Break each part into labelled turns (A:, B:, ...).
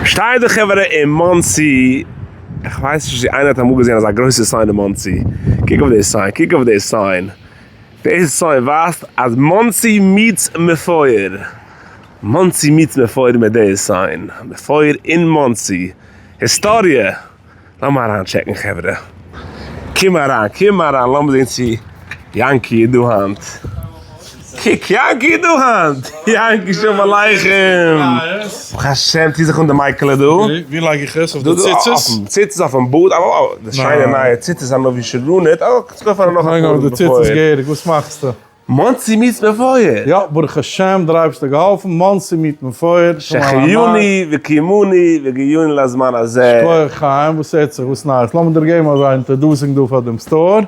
A: שטייט די חברה אין מאנסי, איך ווייס נישט צו איינער האט אמאל געזען אזא גרויסע sign אין מאנסי, קוק אויף די sign, קוק אויף די sign, די sign ווייזט אז מאנסי meets מפואר, מאנסי meets מפואר מיט די sign, מפואר אין מאנסי, היסטאריע! לאמיר אריין טשעקן חברה. קום אריין, קום אריין, לאמיר זען צו יענקי איז דא היינט. קוק, יענקי איז דא היינט! יענקי שלום עליכם! ברוך השם, טו זיך אן די מייקעלע דא.
B: ווי לייג איך עס? אויף די ציצית?
A: אויפן ציצית, אויפן בארד, די שיינע נייע ציצית הנביא שרונית, אה, קענסט קויפן נאך אפאר.
B: אויף די ציצית געהעריג, וואס מאכסטו?
A: מאנסי meets מפואר!
B: יא, ברוך השם, דער אייבערשטער האט געהאלפן, מאנסי meet מפואר.
A: שהחיינו וקיימנו והגיענו לזמן הזה.
B: שכוח חיים, וואס הערט זיך, וואס נייעס? לאמיר דיר געבן אזא introducing דא פאר דעם store.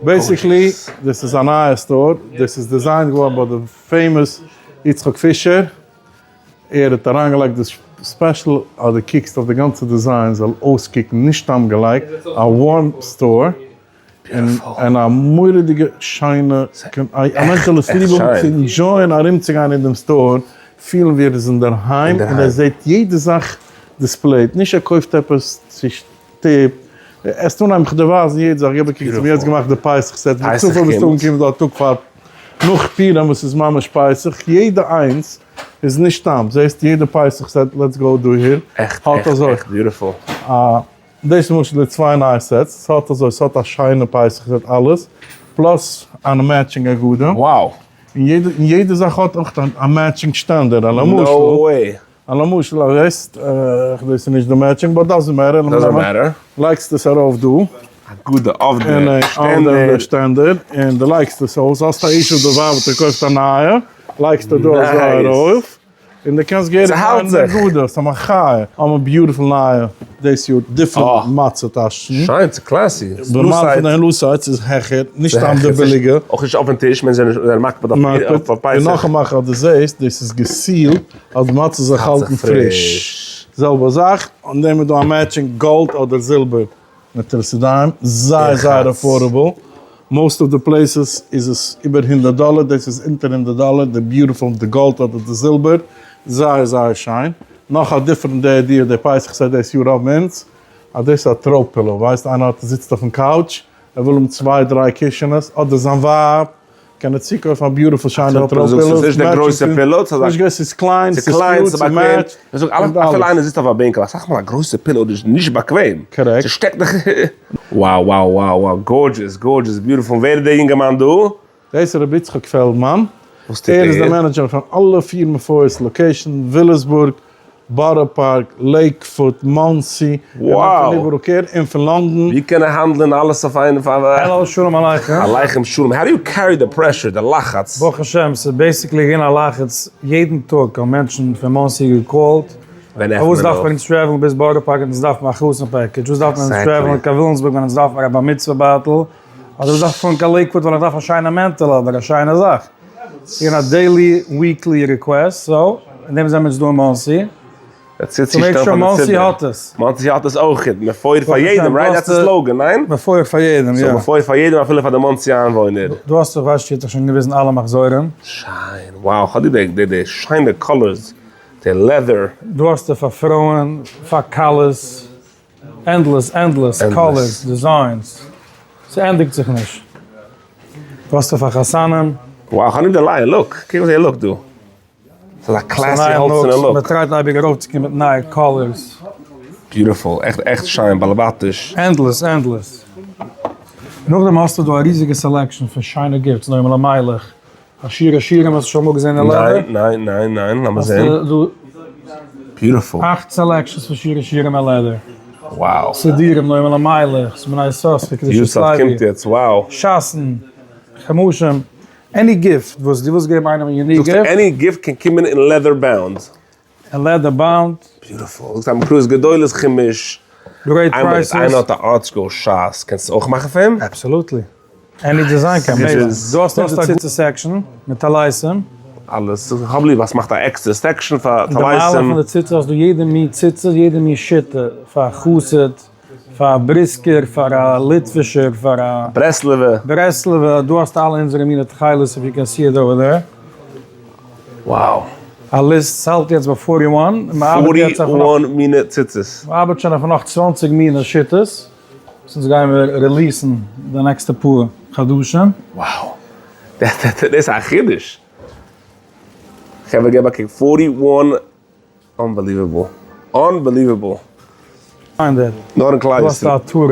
B: Basically, דאס איז א נייע store, דאס איז designed געווארן ביי די famous יצחק פישער, ער האט אריינגעלייגט דאס special אז דו קוקסט אויף די גאנצע design זאל אויסקוקן נישט סתם געלייגט, א warm store. און א מורא'דיגע שיינע, א מענטש זאל עס ליב האבן צו enjoy ען ארומצוגיין אין דעם store, פילן ווי ער איז אינדערהיים און ער זעט יעדע זאך displayed, נישט ער קויפט עפעס צושטופט, עסט אנהייבן כ'דיר ווייזן יעדע זאך, גיב א קוק, כ'האב יעצט געמאכט די פסח set, בצופאל ביסטו אנגעקומען דא א טאג פאר נאך פורים וואס איז ממש פסח, יעדע איינס איז נישט סתם, זעסט יעדע פסח set, let's go דא here, האט אזוי. דאס איז למשל די צוויי נייע sets, ס'האט אזוי, ס'האט א שיינע פסח set אלעס, plus א matching הגדה.
A: Wow!
B: און יעדע, און יעדע זאך האט אויך א matching שטענדער, א למשל,
A: No way!
B: א למשל א וועסט, דאס איז נישט די matching, but doesn't matter,
A: doesn't matter.
B: לייגסט עס ארויף דא.
A: הגדה אויף די שטענדער.
B: אויף די שטענדער, און די לייגסט עס אויס, האסט א issue די ווייב האט געקויפט א נייע, לייגסטו דא אזוי ארויף. און די קענסט געהעריג
A: ס'האלט זיך.
B: גראדע, ס'איז א מחיה. האבן beautiful נייע דאס יאר different מצה טאשן.
A: שיין, ס'איז classy.
B: די מעלה פון די לוסיידס איז העכער, נישט סתם די ביליגע.
A: אויך נישט אויפן טיש, מען זענען מקפיד אויף פסח.
B: און נאך א מאך אז דו זעסט, דאס איז גע seal ט אז די מצה זאל זיך האלטן פריש. זעלבע זאך, און דעם איז דא א matching גאלד אדער זילבער. נטילת ידיים, זייער זייער affordable, most of the places איז עס איבער הונדערט דאלער, דאס איז אונטער הונדערט דאלער, די beautiful די גאלד אדער די זילבער, זייער זייער שיין, נאך א different idea די פסח set דאס יאר האבן אונז, אז דאס איז א throw pillow, ווייסט איינער האט זיצט אויפן couch, ער וויל האבן צוויי דריי קישענעס, אדער זיין ווייב, קען ער צוקויפן א beautiful שיינע throw pillow,
A: ס'איז נישט די גרויסע pillow,
B: ס'איז נישט גרויס, ס'איז קליין, ס'איז cute, ס'מעטשט,
A: איך זאג אפילו איינער זיצט אויף א בענקל, אסאך מאל א גרויסע pillow איז נישט באקוועם,
B: correct,
A: ס'שטעקט דיך, wow wow wow wow gorgeous gorgeous beautiful, ווער איז דער יונגערמאן דא?
B: דאס איז רבי יצחק פעלדמאן, ער איז דער manager פון אלע פיר מפואר'ס location, וויליסבורג, בארא פארק, לעיקוואוד, מאנסי, ער נעמט פון איבעראל care, און פון לאנדאן.
A: ווי קען ער האנדלען אלעס אויף איין פאר.
C: העלאו שלום עליכם.
A: עליכם שלום, how do you carry the pressure, די לחץ?
C: ברוך השם ס'איז basically געווען א לחץ יעדן טאג האבן מענטשן פון מאנסי געקאלט, פארוואס דארף מען אונז travel ן ביז בארא פארק ווען אונז דארפן א חתן package, וואס דארף מען אונז travel ן קיין וויליאמסבורג ווען אונז דארפן א בר מצוה בייטל, אדער וואס דארף איך פארן קיין לעיקוואד ווייל איך דארף א שיינע מענטעלע אדער א שיינע זאך. ס'איז געווען א daily weekly request, so אין דעם זעמיר אונז דא אין מאנסי.
A: צו
C: make sure מאנסי האט עס.
A: מאנסי האט עס אויך, מפואר פאר יעדעם, right? That's the slogan, ניין?
C: מפואר פאר יעדעם, יא.
A: So מפואר פאר יעדעם אפילו פאר די מאנסי איינוואוינער.
C: דא האסטו, איך ווייס נישט, האט דיך שוין געוויזן אלע מחזורים.
A: שיין, wow, כ'האב ליב די די שיינע colors, די leather.
C: דא האסטו פאר פרויען, פאר כלות. Endless endless colors designs, ס'ענדיגט זיך נישט. וואס האסטו פאר חתנים?
A: Wow כ'האב ליב די נייע look, קוק וואס ער look ט דא. ס'איז א classy האלצערנע look.
C: מען טרייט אייביג ארויפצוקומען מיט נייע colors.
A: Beautiful, עכט עכט שיין, באלעבאטיש.
C: Endless endless. נאכדעם האסטו דא א ריזיגע selection פון שיינע gifts, נועם אלימלך, א שיר השירים האסטו שוין אמאל געזען אין leather?
A: ניין ניין ניין ניין, לאמיר זען. Beautiful.
C: אכט selections פון שיר השירים אין leather.
A: Wow.
C: סידורים, נועם אלימלך, בני יששכר, קדושת לוי.
A: קומט יעצט, wow.
C: ש"ס'ן, חומשים, any gift וואס דו ווילסט געבן איינעם א unique gift.
A: Any gift קען קומען אין leather bound.
C: אין leather bound.
A: Beautiful. זאגסט א מקראות גדולות חומש.
C: Great prices.
A: איינער האט א ארטסקרול שס, קענסט עס אויך מאכן פאר אים?
C: Absolutely. Any design קען מען. דו האסט אונזער ציצית section מיט טליתים.
A: אלעס. איך האב ליב אז ס'מאכט א עקסטערע section פאר טליתים.
C: די מעלה פון די ציצית האסט דא יעדע מין ציצית, יעדע מין שיטה. פאר חסיד, פאר א בריסקער, פאר א ליטווישער, פאר א.
A: ברסלב'ע.
C: ברסלב'ע. דא האסטו אלע אונזערע מיני תכלת if you can see it over there.
A: Wow.
C: א list, ס'האלט יעצט ביי forty one, און מ'ארבעט יעצט אויף נאך.
A: forty one מינע ציצית.
C: מ'ארבעט שוין אויף נאך 20 מינע שיטות, וואס אונז גייען מיר release ן די נעקסטע פאר חדשים.
A: Wow! דאס איז א חידוש! חברה געב א קוק, forty one unbelievable! Unbelievable! נאר אין כלל
C: דא האסטו
A: ישראל.
C: עטרות,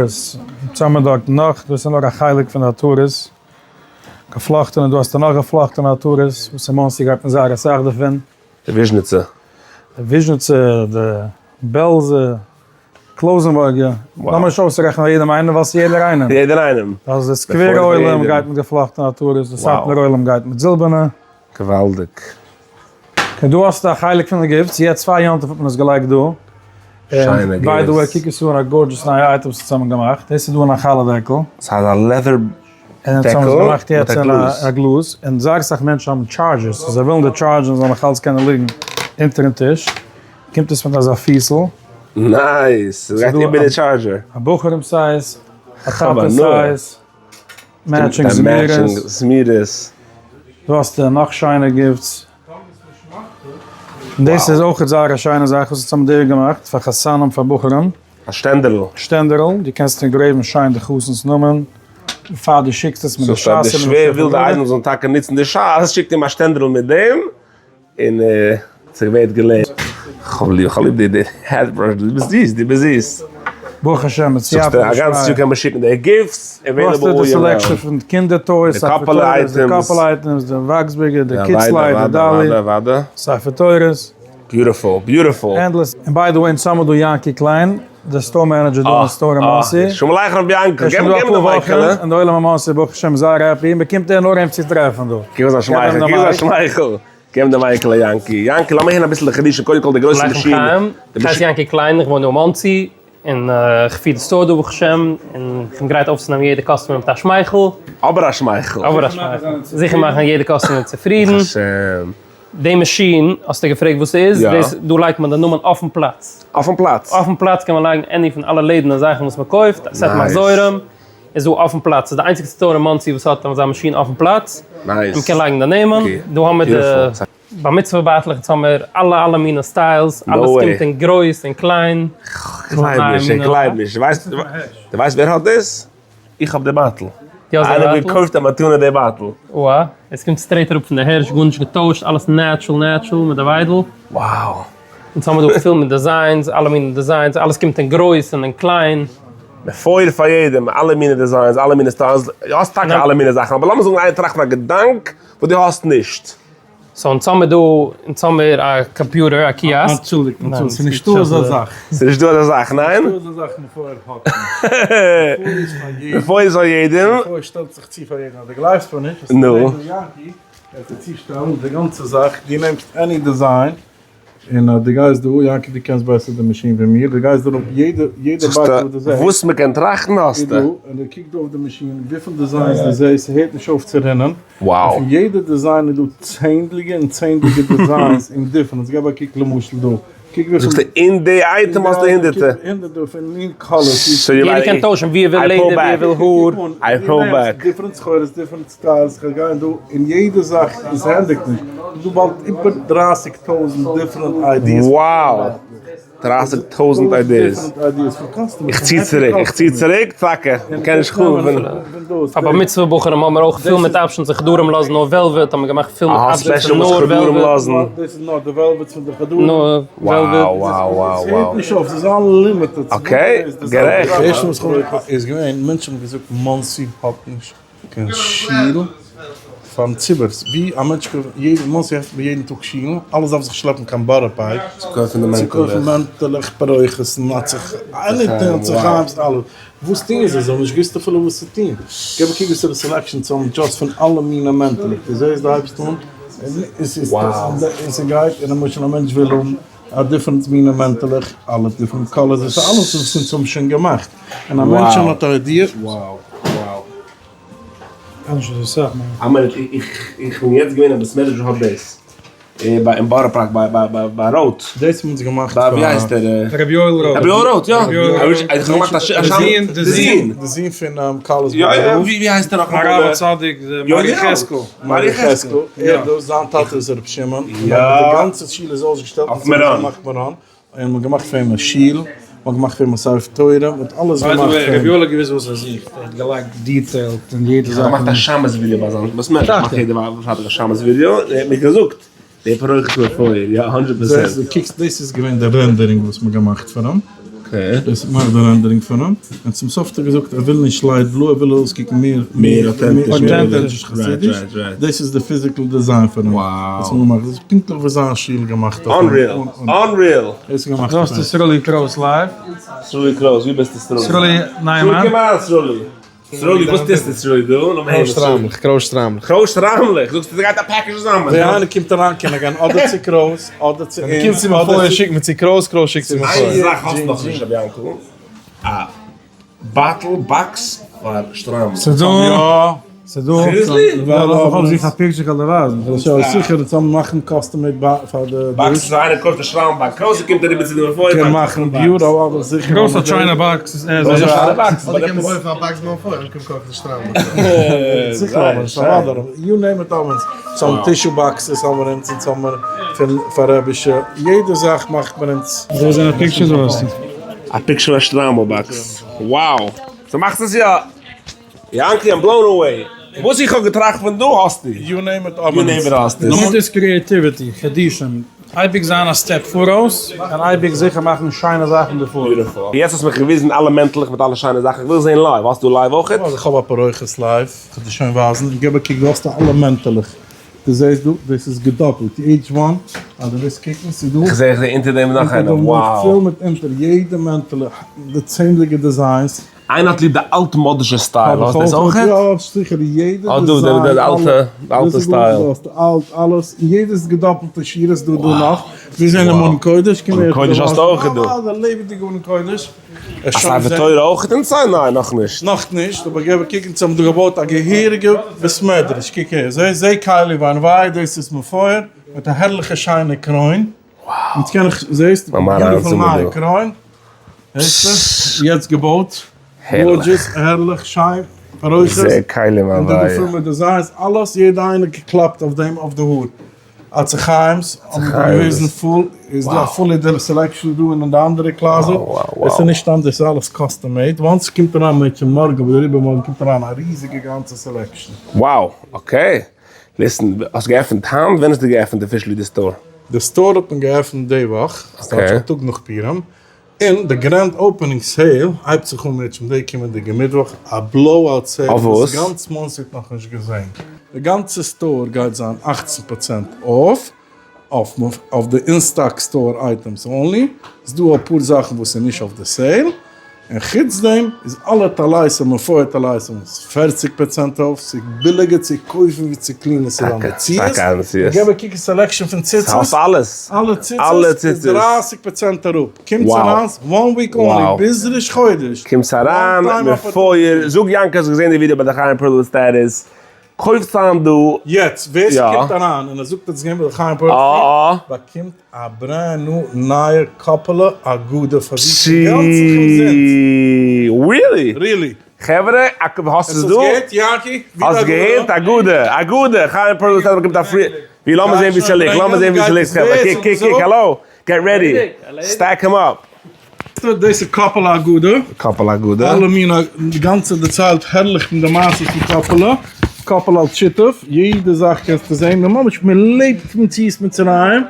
C: צאמען דארט נאך, דאס איז נאר א חלק פון די עטרות, געפלאכטענע, דא האסטו נאך געפלאכטענע עטרות, וואס אין מאנסי גייט מען זייער אסאך דערפון.
A: די וויזשניצע.
C: די וויזשניצע, די בעלזע, קלויזענבורגע, לאמיר נישט אויסרעכענען יעדעם איינעם ווייל ס'איז יעדער איינעם.
A: יעדער איינעם.
C: אז די סקווערע עולם גייט מיט געפלאכטענע עטרות, די סאטמאר עולם גייט מיט זילבערנע.
A: געוואלדיג.
C: Okay, דא האסטו א חלק פון די gifts, יעצט פאר יום טוב האט מען עס געלייגט דא.
A: שיינע gifts.
C: By the way, קוק עס אן, א gorgeous נייע item וואס האט מען געמאכט, דאס איז דא אין א חלה דעקל.
A: ס'האט א leather דעקל מיט א גלאז.
C: א גלאז, און זייער אסאך מענטשן האבן chargers, זיי ווילן די charger זאל נאך אלץ קענען ליגן אונטערן טיש, קומט עס מיט אזא פיסל.
A: Nice, עס גייט איבער די charger.
C: א בחורים size, א טאטע size. Matching זמירות. דא האסטו נאך שיינע gifts. דאס איז אויך זייער א שיינע זאך וואס האט סאמדער געמאכט פאר חתנים פאר בחורים.
A: א שטענדערל.
C: שטענדערל, דו קענסט engrave ן שיין די חתן'ס נאמען פאר דו שיקסט עס מיט די שס.
A: די שווער וויל די איידעם זאלן טאקע נוצן די שס, שיקט אים א שטענדערל מיט דעם, און ס'ווערט געלערנט. כ'האב ליב, כ'האב ליב די hair brush, דו ביסט זיס, דו ביסט זיס.
C: ברוך השם, מיט סייעתא
A: דשמיא. א גאנץ יאר קען מען שיקן די gifts, available all year round.
C: Selection פון קינדער toys,
A: די קאפעלע items,
C: די קאפעלע items, די וואקסברגער, די kids light, די dolly, ספר תורות.
A: Beautiful, beautiful.
C: Endless. און by the way, אונז האמיר דא יענקי קליין, די store manager דא אין store אין מאנסי.
A: שלום עליכם רבי יענקל, געב אים די מייקעלע.
C: און די עולם אין מאנסי ברוך השם זייער happy, און מ'קומט אהער נאר אים צו טרעפן דא.
A: גיב אונז א שמייכל, גיב אונז א שמייכל. געב אים די מייקעלע יענקי. יענקי לאמיר הערן אביסל די חידושים, קודם כל די גרויסע מאשין.
D: שלום עליכם חיים, איך הייס יענקי קליין, איך וואוין דא אין מאנסי, און איך פיר די store דא ברוך השם, און איך בין גרייט אויפצונעמען יעדע customer מיט א שמייכל.
A: אבער א שמייכל.
D: אבער א שמייכל. זיכער מאכן יעדע customer צופרידן.
A: ברוך השם.
D: די מאשין, האסטו געפרעגט וואס ס'איז? דאס, דא לייגט מען די נאמען אויפן פלאץ.
A: אויפן פלאץ?
D: אויפן פלאץ קען מען לייגן any פון אלע לעדן און זאכן וואס מען קויפט, א set מחזורים, איז דא אויפן פלאץ. ס'איז די איינציגסטע store אין מאנסי וואס האט אזא מאשין אויפן פלאץ.
A: Nice.
D: און מ'קען לייגן די נעמען. דא האמיר די בר מצוה בייטלעך, יעצט האמיר אלע אלע מיני styles, אלעס קומט אין גרויס און קליין.
A: כ'גלייב נישט, איך גלייב נישט. דו ווייסט ווער האט דאס? איך האב די בייטל. איינער האט געקויפט א מתנה די בייטל.
D: וואו, עס קומט straight אראפ פון די הערש, גארנישט געטוישט, אלעס natural natural מיט די וויידל.
A: Wow.
D: אונז האמיר דא פיל מיט designs, אלע מיני designs, אלעס קומט אין גרויס און אין קליין.
A: מפואר פאר יעדעם, אלע מיני designs, אלע מיני styles, דו האסט טאקע אלע מיני זאכן, אבער לאמיר זאגן איינער טראכט פון א געדאנק וואס דו האסט נישט.
D: So אונז האמיר דא, אונז האמיר א קאמפיוטער, א kiosk.
B: אנטשולדיגט, אנטשולדיגט, ס'איז נישטא אזא זאך.
A: ס'איז נישטא אזא זאך, ניין?
B: ס'נישטא אזא זאך מפואר האט נישט. מפואר איז פאר יעדעם.
A: מפואר איז פאר יעדעם.
B: מפואר שטעלט זיך צו פאר יעדעם. אז דו גלייבסט מיר נישט, האסטו געזען דא יענקי, ער וועט דיר צושטעלן די גאנצע זאך, דו נעמסט any design, און אז דו גייסט דא, יענקי דו קענסט בעסער די מאשין ווי מיר, דו גייסט דערויף יעדע יעדע באקס וואס דו זעסט.
A: וואס מ'קען טראכטן האסטו.
B: איז דא, און דו קוק דא אויף די מאשין וויפיל designs דו זעסט, ס'הערט נישט אויף צו רינען.
A: Wow.
B: און פון יעדע design איז דא צענדליגע און צענדליגע designs און difference, געב א קוק למשל דא, קוק וויפיל.
A: זאגסטו אין די אייטעם האסטו הונדערטע.
B: הונדערטער פון מין colors.
D: יעדער קען טוישן ווי ער וויל לעדער ווי ער וויל האר.
A: I pull back.
B: Different סחורות different styles, איך גיי דא אין יעדע זאך און ס'ענדיגט נישט, ס'איז דא באלד איבער דרייסיג טויזענט different ideas.
A: Wow! דרייסיג טויזענט ideas. איך צי צוריק, איך צי צוריק, טאקע, מ'קען נישט חלומ'ן פון.
D: פאר בר מצוה בחורים האבן מיר אויך פיל מיט options און חדרים לאזן נאר velvet, האבן מיר געמאכט פיל מיט options פון נאר velvet.
B: דאס איז נאר די velvets פון די חדרים.
D: נאר velvet.
A: Wow wow wow
B: ס'הערט נישט אויף, ס'איז unlimited.
A: Okay, גערעכט.
B: די ערשטע מאל וואס כ'האב איז געווען, מענטשן האבן געזאגט מאנסי האט נישט קיין שול פארן ציבור, ווי א מענטש קען יעדן מאנסי עפענט מען יעדן טאג שולן, אלעס דארף זיך שלעפן קיין בארא פארק
A: צו קויפן די
B: צו קויפן מענטעלעך, פרוכת'ן, מצה, anything, צו חיים'ס, אלעס, וואס טוען זיי? זיי האבן נישט געוואוסט אפילו וואס צו טון, געב א קוק וואס איז די selection צו האבן just פון אלע מיני מענטעלעך, דו זעסט דו הייבסט אן און ס'גייט, און למשל א מענטש וויל האבן א different מינע מענטעלעך, אלע different colors, דאס איז אלעס וואס אונז האבן שוין געמאכט, און א מענטש האט א idea, wow wow.
A: א מינוט, איך בין יעצט געווען אין בית מדרש וואס האט דאס. אין בארא פארק ביי ביי ביי ראוט.
B: דאס האבן אונז געמאכט פאר.
A: ווי הייסט ער?
C: רבי יואל ראוט.
A: רבי יואל ראוט יא. ער האט געמאכט א
C: די זון די זון.
B: די זון פון קארלסבורג.
A: יא יא ווי הייסט ער נאכאמאל?
C: הרב הצדיק מר. יחזקאל.
B: מר. יחזקאל. ער דאס זיין טאטע איז רבי שמעון. יא. די גאנצע שול איז אויסגעשטעלט
A: אויף מירון.
B: אויף מירון. און מ'האט געמאכט פאר אים א שול, מ'האט געמאכט פאר אים א ספר תורה, מ'האט אלעס געמאכט פאר אים.
C: רבי יואל האט געוואוסט וואס ער זוכט, ער האט געלייגט detailed אין יעדע זאך.
A: איך האב געמאכט א שמש ווידעא ביי זיין בית מדרש, איך מאך יעדע פרייטאג א שמש ווידעא, און ער האט מיר געזאגט, די פרוכת מפואר, יא הונדרעט פערסענט.
B: דו קוקסט, דאס איז געווען די rendering וואס מ'האט געמאכט פאר אים. דאס מאכט די rendering פון אים, און צום סוף האט ער געזאגט ער וויל נישט light blue, ער וויל אויסקוקן מער
A: מער אויטענטיש,
B: אויטענטיש חסידיש, דאס איז די physical design פון אים, וואס מ'האט געמאכט, דאס איז פונקטליך ווי זיין שול געמאכט אויף אים.
A: Unreal! Unreal!
B: דאס איז געמאכט
C: דא האסטו סרולי קרויס live.
A: סרולי קרויס, ווי ביסטו סרולי?
C: סרולי ניימאן.
A: סרולי קום אריין סרולי. סרולי וואס טוסטו סרולי דא? לאמיר הערן
E: קרויס שטריימלעך, קרויס שטריימלעך.
A: קרויס שטריימלעך! זאגסטו ס'גייט א package צוזאמען.
B: ווען איינער קומט אריין קען ער גיין אדער צו קרויס אדער צו
E: ווען מ'קומט צו מפואר שיקט מען צו קרויס, קרויס שיקט צו מפואר.
A: איין זאך האסטו נאכנישט רבי יענקל, א bottle box פאר שטריימלעך.
C: ס'דא. ס'דא.
A: Seriously?
C: איך האב זיך א picture כ'וועל דיר ווייזן.
B: זיכער אונז האבן מאכן custom made פאר די.
A: Box איז איינער קויפט א שטריימל ביי קרויס און קומט אריבער צו די מפואר.
B: קען מאכן ביורא אבער זיכער.
C: קרויס האט שיינע boxes.
A: קרויס האט שיינע boxes.
E: אדער קען מען קויפן א box ביי מפואר און קומט קויפן די שטריימל.
B: זיכער האבן אונז אוודאי. You name it האבן אונז. אונז האבן tissue boxes האבן אונז אונז האבן פון פאר רבי'שע יעדע זאך מאכט מען אונז.
C: דא זענען pictures דא האסטו.
A: א picture פון א שטריימל box. Wow! סאו מאכסט עס יא. יענקי I'm blown away! וואס איך האב געטראכט פון דא האסטו!
B: You name it
A: you name it האסטו עס!
C: דאס איז creativity, חידושים, אייביג זיין א step פאראויס, און אייביג זיכער מאכן שיינע זאכן בעפאר.
A: Beautiful. יעצט האסט מיך געוויזן אלע מענטלעך מיט אלע שיינע זאכן, איך וויל זען live, האסטו live אויכעט?
B: איך האב א פרוכת live, איך וועל דיר שוין ווייזן, גיב א קוק דא האסטו אלע מענטעלעך, דו זעסט דא, דאס איז געדאפלט, each one, אז דו ווילסט קוקן, ס'איז דא.
A: איך זע איך זע אונטער דעם נאך איינער, wow.
B: פול מיט אונטער יעדע מענטעלע, די צענדליגע designs.
A: איינער האט ליב די אלטמאדישע style, האסט דאס אויכעט?
B: יא זיכער, יעדע design,
A: די אלטע, די אלטע style.
B: אלט אלעס, יעדעס געדאפלטע שורות דא דא נאך, מיר זענען ארון קודש, קום
A: ארון קודש האסטו אויכעט דא?
B: אה, די לעבעדיגע ארון קודש.
A: א ספר תורה אויכעט inside? ניין נאכנישט.
B: נאכנישט, אבער געב א קוק אונז האבן דא געבויט א געהעריגע בית מדרש, קוק הער, זע זע קיילי וויין וויי, דאס איז מפואר, מיט א הערליכע שיינע קרוין. יעצט קען איך, זעסט, beautiful נייע קרוין, זעסטו, יעצט געבויט, gorgeous, הערליך, שיין, פרוכת, און די פרומע designs, אלעס, יעדע איינער געקלאפט אויף דעם אויף די האר, עצי חיים'ס האבן געוויזן פול, איז דא א fully selection דא און אין די אנדערע closet, עס איז נישט אנדערש, עס איז אלעס custom made, once ס'קומט אריין מערטשעם מארגן אדער איבערמארגן קומט אריין א ריזיגע גאנצע selection.
A: Wow, okay. Listen, האסט געעפנט היינט? ווען האסטו געעפנט officially די store?
B: די store האט מען געעפנט די וואך, ס'טייטש א טאג נאך פורים, און די grand opening sale הייבט זיך אן מירצעשעם די קומענדיגע מיטוואך, א blowout sale וואס גאנץ מאנסי האט נאכנישט געזען. די גאנצע store גייט זיין 18 פראצענט off, אויף די in-stock store items only, ס'דא אפאר זאכן וואס איז נישט אויף די sale, און חוץ דעם איז אלע טליתים און פויער טליתים 40 פראצענט off, ס'איז ביליגער צו קויפן ווי צו clean ען, ס'איז א מציאות, געב א קוק אין selection פון ציצית, אלע ציצית איז 30 פראצענט אראפ, קומטס אריין, one week only, ביז ראש חודש,
A: קומטס אריין, מפואר, זאג יענקי האסט געזען די ווידעא ביי די חיים פערלס status, קויפטס איין דא.
B: יעצט ווער ס'קומט אריין און ער זאגט אז עס איז געווען ביי די חיים פערלס באקומט א brand new נייע קאפעלע אגודה פאר זיך אינגאנצן אומזינסט.
A: Really?
B: Really.
A: חברה, האסט עס דא?
B: האסט עס געהערט יענקי?
A: האסט געהערט? אגודה! אגודה! חיים פערלס באקומט א free. ווי לאמיר זען ווי ס'ליגט, לאמיר זען ווי ס'ליגט חברה, קוק קוק קוק, האלא, get ready, stack 'em up.
B: דאס איז קאפעלע אגודה.
A: קאפעלע אגודה.
B: אלע מינע, די גאנצע דערציילט הערליך פון די מעשה פון קאפעלע, קאפעלע אלס שותף, יעדע זאך קענסטו זען, מען ממש מען לעבט מציאות מצרים,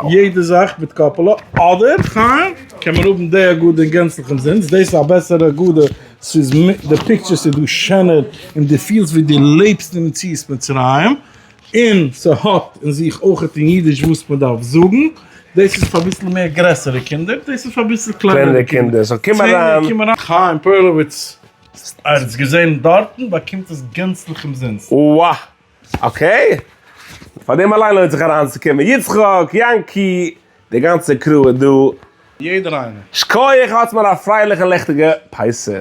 B: יעדע זאך מיט קאפעלע, אדער חיים קען מען האבן די אגודה אינגאנצליך אומזינסט, דאס איז א בעסערע אגודה, ס'איז די pictures איז דא שענער און דו פילסט ווי דו לעבסט אין מציאות מצרים. און ס'האט אין זיך אויכעט אין אידיש וואס מ'דארף זאגן, דאס איז פאר אביסל מער גרעסערע קינדער, דאס איז פאר אביסל
A: קלענערע קינדער, so קום אריין.
B: חיים פערלאוויץ האט עס געזען דארטן, באקומט עס גענצליך אומזינסט.
A: וואו! Okay! פאר דעם אליין לוינט זיך אריינצוקומען. יצחק, יענקי, די גאנצע crew איז דא.
B: יעדער איינער.
A: שכוח, האטס מיר א פרייליכע לעכטיגע פסח.